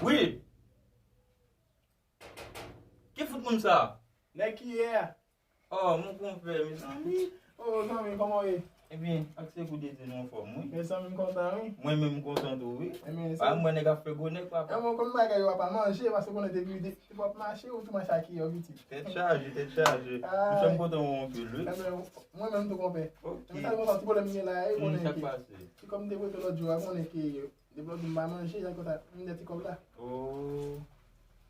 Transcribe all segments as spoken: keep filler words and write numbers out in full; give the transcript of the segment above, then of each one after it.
Wi. Ki fout moun sa? Nèg ki yè a. Oh, mon konpè, mezanmi. Oh, zanmi, kòman w ye? Ebyen, ak se kou de Dye nou anfòm, wi. Mezanmi, m kontan, wi. Mwen menm, m kontan tou, wi. Ebyen, se... Ah, mwen nèg ap fè gwo nèg, papa. Ebyen, kòm bagay yo pa manje, paske w konnen depi w ap mache, ou tou mache ak yo, pitit. Tèt chaje, tèt chaje. M fè m kontan w anpil, wi. Ebyen, mwen menm tou, konpè. Ok. Mwen sa kontan ti pwoblèm m gen la, e, konnen ke... Ti kòb m te prete lòt jou a, konnen ke depi lòt jou m pa manje, sa konsa, m dèyè ti kòb la. Oh.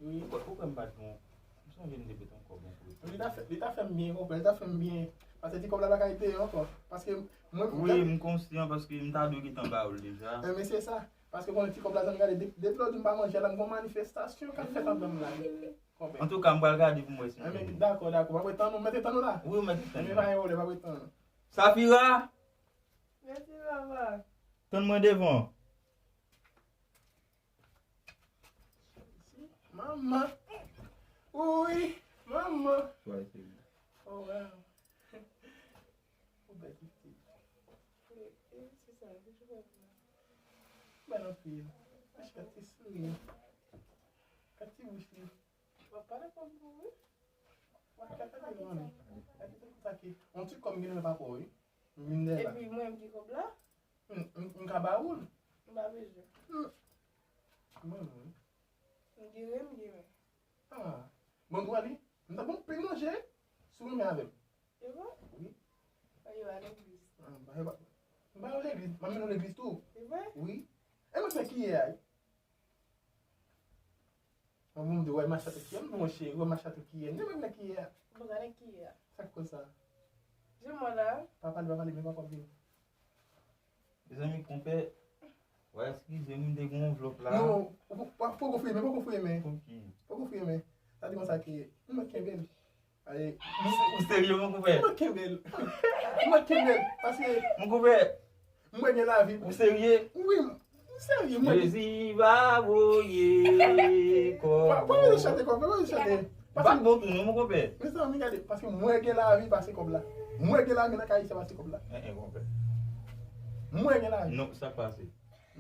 Wi. Ou kwè, ou kwè m pa t bon? M sonje m te prete yon kòb yon kote. Li ta fè, li ta fè m byen, konpè, li ta fè m byen. Paske ti kòb la pa ka ede ankò. Paske mwen... Wi, m konsyan paske m ta dwe gentan ba ou l deja. Enben, se sa. Paske konnen ti kòb la, zanmi, gade, de-, depi lòt jou m pa manje la, m gon manifestasyon k ap fèt anndan m la. Konpè. Antouka, m pral gade pou m wè si m jwenn li. Enben, dakò, dakò. W ap ret tann ou, mèt ret tann ou la? Wi, w mèt ret tann mwen. Enben, pa gen pwoblèm, w ap ret tann. Mèsi, papa. Tann mwen devan. Manman. Wi, manman. Oh, wow. Ou bèl pitit. Bèl anpil. Mach gad ti souri. Gad ti bouch li. W ap pale kòb pou ou, wi. W ap gade mami. Gade tankou sa ki. On ti kòb m gen nan men papa w, wi. M vin dèyè la. Epi mwen m gen kòb la? M, m, m ka ba ou l. M pa bezwen. Hmm. Mwen, mwen. M gen ren, m gen ren. Ah. Bon, grann li, m ta bon pil manje si w renmen avè m. E vre? Wi. Ayo, a legliz. Ah, m pa, m pa, m pa nan legliz. M ap mennen w legliz tou. E vre? Wi. E mwen fè kiyè a, wi. Mwen, mwen, mwen, wè machat kiyè, mwen, cheri, wè machat kiyè. Mwen, mwen, kiyè a. Mwen, gade kiyè a. Sa k koz sa? Di mwen la. Pa pale, pa pale, men pa kòb vini. Mezanmi, konpè, w a eskize m, m te gen yon anvlòp la. Non, w, w, poko fouye men, poko fouye men. Pou ki? Poko fouye men. Sa di konsa ke, m kenbe l. Ay, ou, ou serye, mon konpè? M kenbe l. M kenbe l, paske... Mon konpè. Mwen gen lavi. Ou serye? Wi, m serye, mwen. Jezi va voye kòb. Pa, pa bezwen chante kòb, pa bezwen chante. Bak bon tou non, mon konpè. Mezanmi, gade, paske mwen gen lavi pase kòb la. Mwen gen lavi nan kay sa pase kòb la. En, en, konpè. Mwen gen lavi. Non, sa k pase?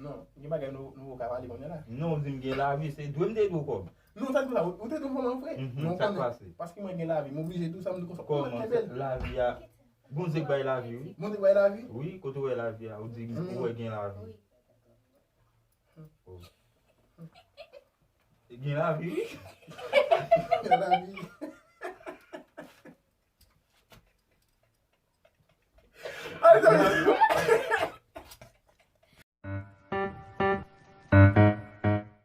Non, gen bagay nou, nou ka pale kounye a la. Non, ou di m gen lavi, se dwe m te dwe w kòb. Non, sa di konsa, ou, ou te dwe fè mwen fre. Mhm, non, sa k pase? Paske mwen gen lavi, m oblije di w sa, m di konsa. Kòman lavi a? Bondye k bay lavi, wi. Bondye k bay lavi? Wi, kote w wè lavi a? Ou di ou wè gen lavi. Wi. Oh. Gen lavi, wi. Gen lavi. Ay, sa,